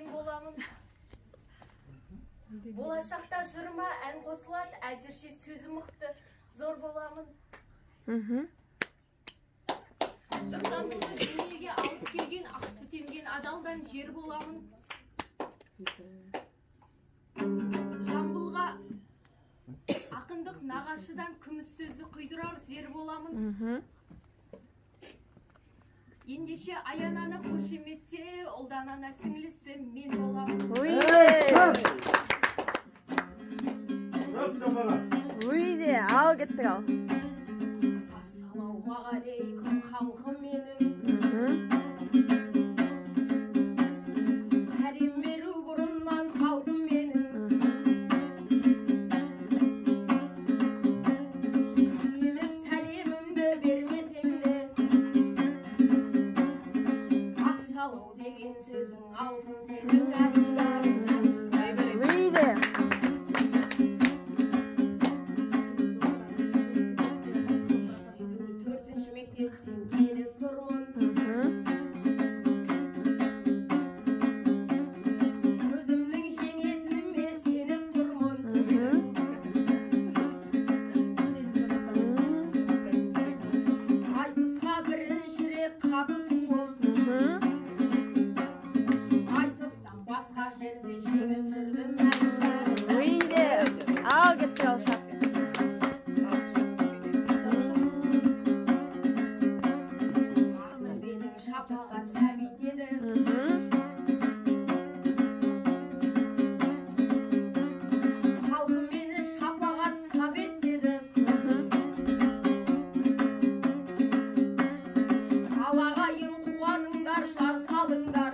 Боламын. Болашақта жырыма ән қосылады, әзірше сөзі мықты, зор боламын. Жамбылды дүниеге алып келген, ақ сүт емген адалдан жер боламын. Жамбылға ақындық нағашыдан күміс сөзі құйдырар зер боламын. Ендеше Аянаны қошеметте, Ұлданана сіңлісі мен боламын. Уйде, ал кеттік ал. Ассалаумағалейкум, халқым менің. Сәлем беру бұрыннан салтым менің. Келіп сәлемімді бермесем де, ассалау деген сөзің алтын сенің. Уйде. Төртінші мектептен келіп тұрмын. Өзімнің жеңетініме сеніп тұрмын. Айтысқа бірінші рет қатысуым. Айтыстан басқа жерде жеңіп жүрдім. Уйде. Ал кеттік ал шап. Аты менің Шапағат Сәбит еді. Халқым мені Шапағат Сәбит деді. Ал ағайын, қуаныңдар, шар салыңдар.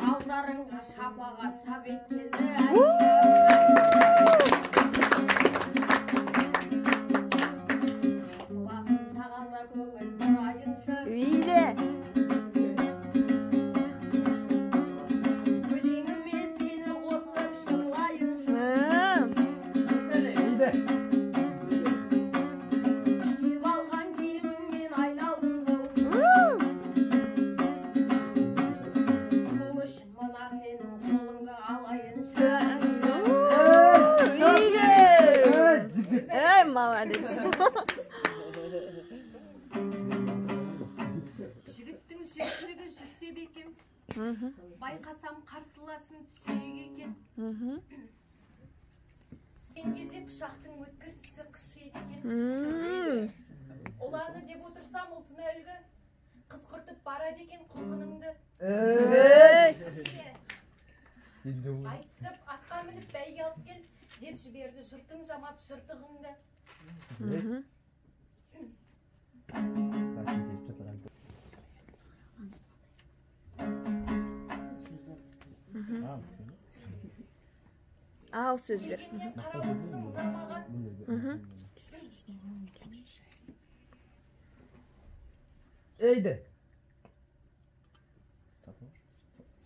Алдарыңа Шапағат Сәбит келді. Қарсыласым, саған да көңіл бұрайыншы. Уйде. Өлеңіме сені қосып шыңлайыншы. Киіп алған киіміңмен айналдым сол. Сол үшін мына сенің қолыңды алайыншы. Уйде. Эй, молодец. Жігіттің жігіттігі жүрсе бекен, байқасам қарсыласын сүйек екен. Мен кезде пышақтың өткір тісі қышиды екен. Ұланы деп отырсам ұлтына үлгі, қыз құртып барады екен құлқыныңды. Айтысып атқа мініп бәйге алып кел деп жіберді жұртың жамап жыртығыңды. Ал сөз бер. Келгеннен қарап отырсың мына маған. Ейді.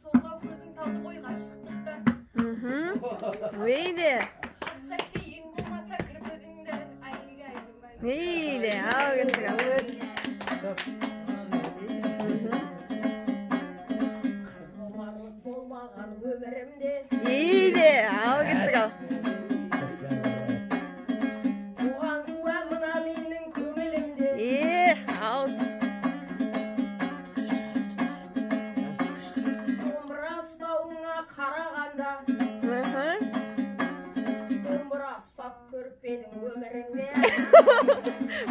Солға көзің талды ғой ғашықтықтан. Уйде. Атсайшы ең болмаса кірпігіңді. Ай, ай, ай. Уйде, ал кеттік ал. Қыз құмарлық болмаған өмірімде. Уйде, ал кеттік ал. Оған куә мына менің көңілімде. Е, ал. Домбыра ұстауыңа қарағанда, домбыра ұстап көріп пе едің өміріңде?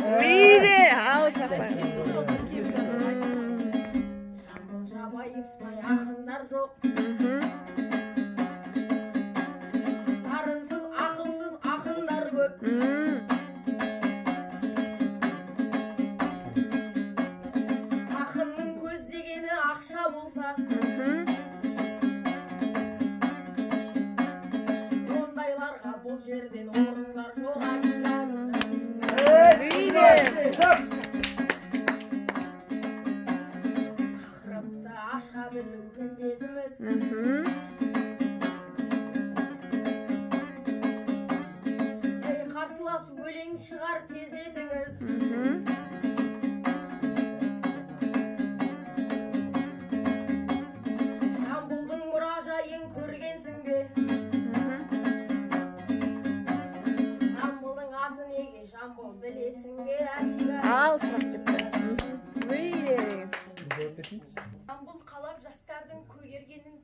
Уйде, ал шапа. Жамбыл Жабаевтай ақындар жоқ. Дарынсыз, ақылсыз ақындар көп. Ақынның көздегені ақша болса, ондайларға бұл жерден орындар жоқ. Уйде. Тақырыпты аша білу міндетіміз. Ей, қарсылас, өлең шығар тездетіңіз. Жамбыл қалап жастардың көгергенін,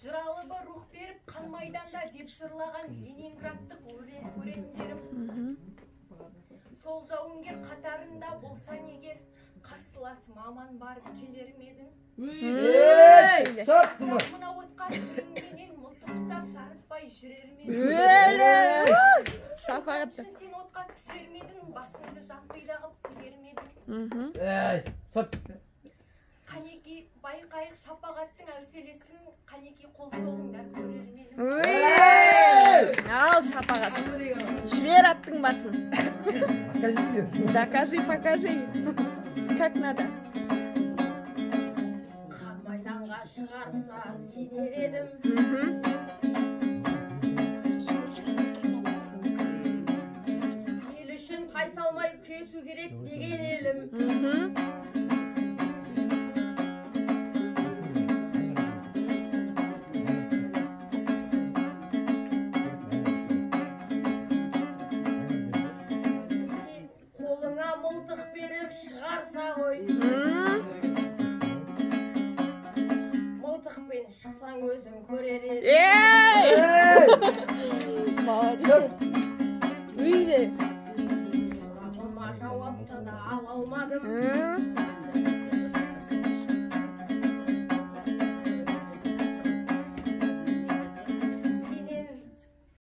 жыралыбы рух беріп қан майданда деп жырлаған ленинградтық өрендерім. Сол жауынгер қатарында болсаң егер, қарсылас маман барып келер ме едің? Бірақ мына отқа түріңменен мылтық ұстап жарытпай жүрер ме едің? Өлі! Шапағат. Үшін сен отқа түсер ме едің, басыңды жантайда қып тігер ме едің? Қанеки байқайық шапағаттың әуселесін, қанеки қол соғыңдар көрер ме едің? Ал, Шапағат. Жібер аттың басын. Докажи, покажи. Как надо. Қан майданға шығарса сенер едім. Ел үшін қайсалмай күресу керек деген елім. Сен қолыңа мылтық беріп шығарса ғой. Мылтықпен шықсаң өзің көрер едің. Ей! Молодец. Үйде. Сұрағыма жауапты да ала алмадым.